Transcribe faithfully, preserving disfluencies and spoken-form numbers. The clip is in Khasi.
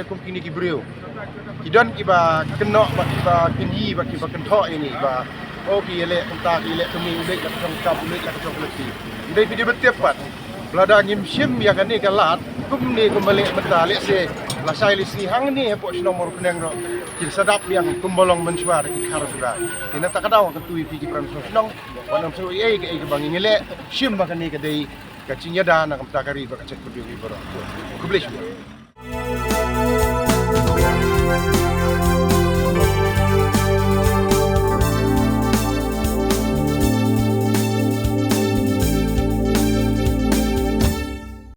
ïa kum kine ki briew. Ki don kiba kynnoh bad kiba kynji bad kiba kynthoh ïa ngi ba, oh, ki ïaleh kumta, ki ïaleh kumne, u leit la ka jong ka kam, u leit la ka jong ka lynti. Ym dei phi dei ba tip pat, lada ngim shim ïa kane ka lad kumne kumba leh mynta, lehse lashai lashisngi hangne hapoh shnong Mawryngkneng ruh kin sa dap biang kumba long mynshuwa da ki khar suda. Te na kata ka daw ngan kyntu ïa phi ki para nongshong shnong, wat nang shu ïa kaei kaei kaba ngi ngi leh, shim ba kane ka dei ka jingïada na ka bynta ka ri bad ka jaitbynriew baroh. Khublei shibun.